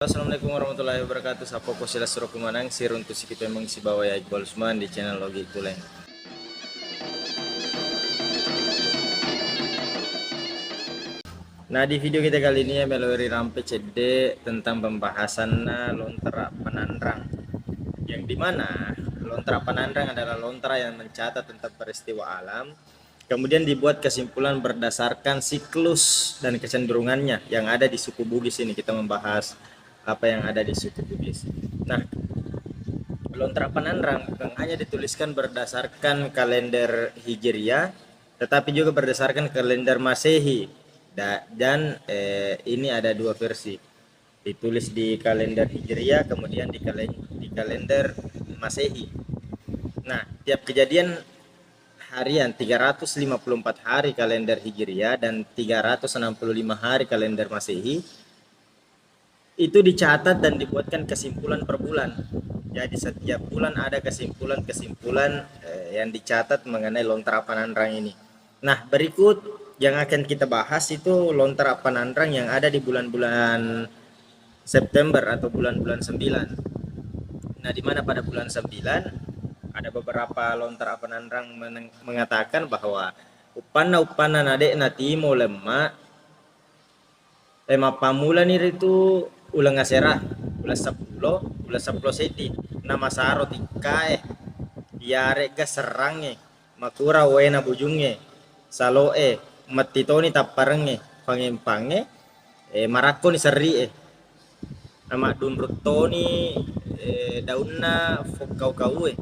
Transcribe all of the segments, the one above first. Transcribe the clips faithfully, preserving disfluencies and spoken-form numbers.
Assalamualaikum warahmatullahi wabarakatuh. Sappo ko silessureng kumaneng, siruntu sikito memeng sibawa ya Iqbal Usman di channel Logi Tuleng. Nah, di video kita kali ini ya, melo ri rampe cedde tentang pembahasanna lontara pananrang. Yang dimana lontara pananrang adalah lontara yang mencatat tentang peristiwa alam, kemudian dibuat kesimpulan berdasarkan siklus dan kecenderungannya yang ada di suku Bugis ini. Kita membahas apa yang ada di suku Bugis. Nah, lontara pananrang bukan hanya dituliskan berdasarkan kalender Hijriah, tetapi juga berdasarkan kalender Masehi. Da-, dan, eh, ini ada dua versi. Ditulis di kalender Hijriah, kemudian di kalen-, di kalender Masehi. Nah, tiap kejadian harian, tiga ratus lima puluh empat hari kalender Hijriah dan tiga ratus enam puluh lima hari kalender Masehi, itu dicatat dan dibuatkan kesimpulan per bulan. Jadi, setiap bulan ada kesimpulan-kesimpulan, eh, yang dicatat mengenai lontara pananrang ini. Nah, berikut yang akan kita bahas itu lontara pananrang yang ada di bulan-bulan September atau bulan-bulan sembilan. Nah, di mana pada bulan sembilan ada beberapa lontara pananrang meneng-, mengatakan bahwa uppanna-uppanna nade'na timo lemma, eh, mappammulani ritu uleng asera, uleng seppulo, uleng seppulo seddi, namasaro tikkae, iyare'ga serrangnge, makura waena bujungnge, salo'e, metti toni tapparengnge, pangempangnge, eh, marakkoni serri'e, namaddunrung toni, eh, daunna fokkau-kaue.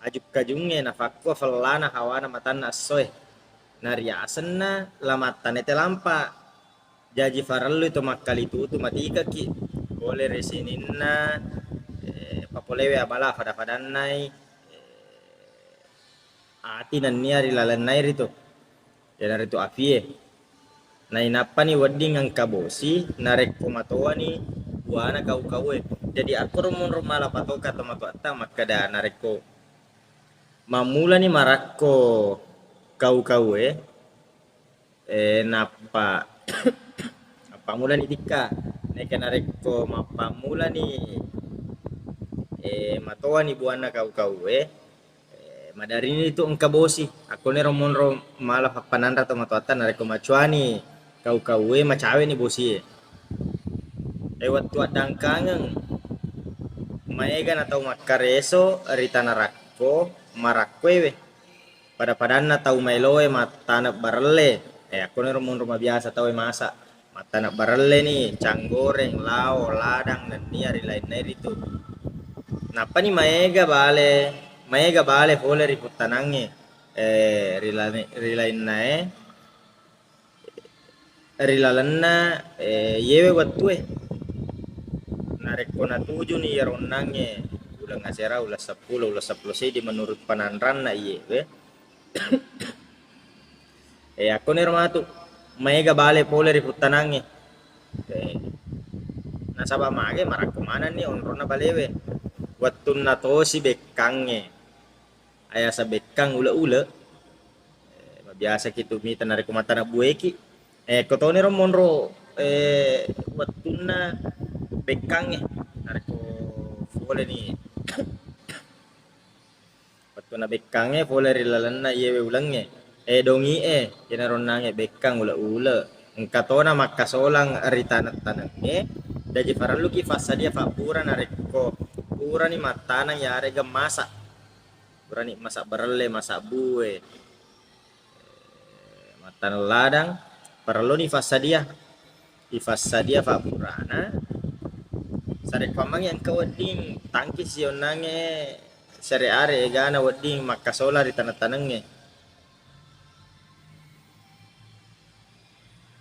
Aju-kajungnge nafakkua fellana hawana matanna essoe. Nariasenna La Mattane te lampa. Jaji farellui to makkalitutu matikekki pole ri sininna, eh, papolewe abala fada-fadannai, eh, ati nennia ri lalennai ritu. Iyanaritu apie. Nainappani wedding engka bosi narekko matoani buana kau-kaue. Jadi akkoro monro mala patoka tomatoatta makkeda narekko mammulani marakko kau-kaue, eh, nappa, nappa mulani tikka. Naika narekko mappammulani, eh, matoani buanna kau-kaue, Eh, madarini tu engka bosi. Akkoniro monro mala pappananra tomatoatta narekko macuani kau-kaue macaweni bosie. Eh, wettu addangkangeng maega na tau makkareso ri tana rakko marakkoewe. Pada-padanna tau maeloe mattane barelle. Eh, akkoniro monro mabiasa tauwe masa. Mattane barelleni, canggoreng, lao, ladang, nennia ri lainna ritu. Nappani maega bale, maega bale pole ri puttanangnge, eh, ri lane-, ri lainnae, ri lalenna, eh, iyewe wettue. Narekko natujuni iyaro onnangnge, uleng asera, uleng seppulo, uleng seppulo seddi menurut pananranna iyewe, Eh, akkoniro matu, maega bale pole ri puttanangnge. Eh, nasaba mage marakko manenni onronna balewe. Wettunna tosi bekkangnge. Ayasa bekkang ule-ule. Eh, mabiasa kitu mita narekko mattana bueki. Eh, ko toniro monro, eh, wettunna bekkangnge. Narekko poleni Wettunna bekkangnge pole ri lalenna iyewe ulengnge, eh, dongi'e, iyanaro onnangnge bekkang ule-ule. Engka tona makkasolang ri taneng-tanengnge, jaji parelluki fassadia fabbura narekko purani mattaneng yarega masa. Purani masa barelle, masa bue. Mattaneng ladang, parelluni fassadia. Ifassadia fabburana. Sarekkuammengngi engka wedding tangkisi onnangnge sere-are egana wedding makkasola ri taneng-tanengnge.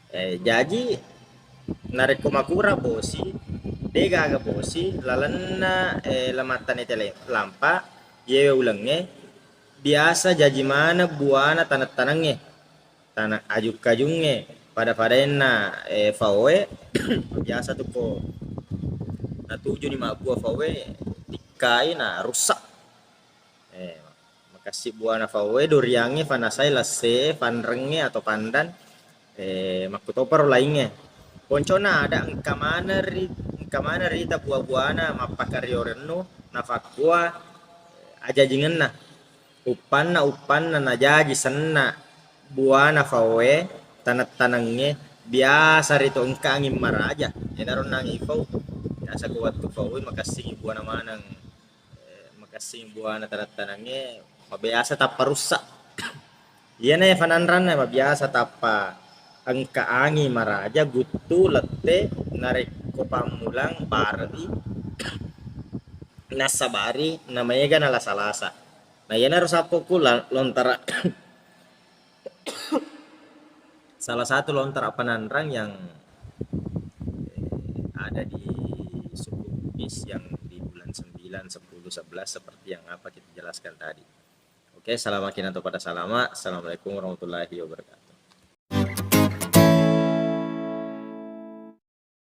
Eh, jaji narekko makura bosi, degaga bosi lalenna, eh, lamattane tele lampa, iyewe ulengnge, biasa jaji maneng buana taneng-tanengnge, taneng aju-kajungnge, pada-padaenna, eh, faoe, biasa tu ko natujuni mabbua faoe, tikkai na rusak. Eh, makassi buana faoe, duriangnge, fanasai, lasse, fanrengnge atau pandan, eh, makkutoparo laingnge. Poncona ada engka maneng ri, engka maneng rita buah-buahna mappakario rennu, nafakkua ajajingenna. Uppanna, uppanna najaji senna buana faoe, taneng-tanengnge, biasa rito engka anging maraja. Enaro nangi fau. Biasa ko wettu faoe makessingi buana maneng. Eh, makessing buana taneng-tanengnge, mabiasa tappa russa. Iyana fananranna mabiasa tappa engka angi maraja guttu lette narekko pammulang barei nassabari namaega nalasa-lasa. Nah, iyanaro sappoku la-, lontara salah satu lontara pananrang yang, eh, ada di suku Bugis yang di bulan sembilan, sepuluh, sebelas seperti yang apa kita jelaskan tadi. Oke, salama kinanto pada salama. Assalamualaikum warahmatullahi wabarakatuh.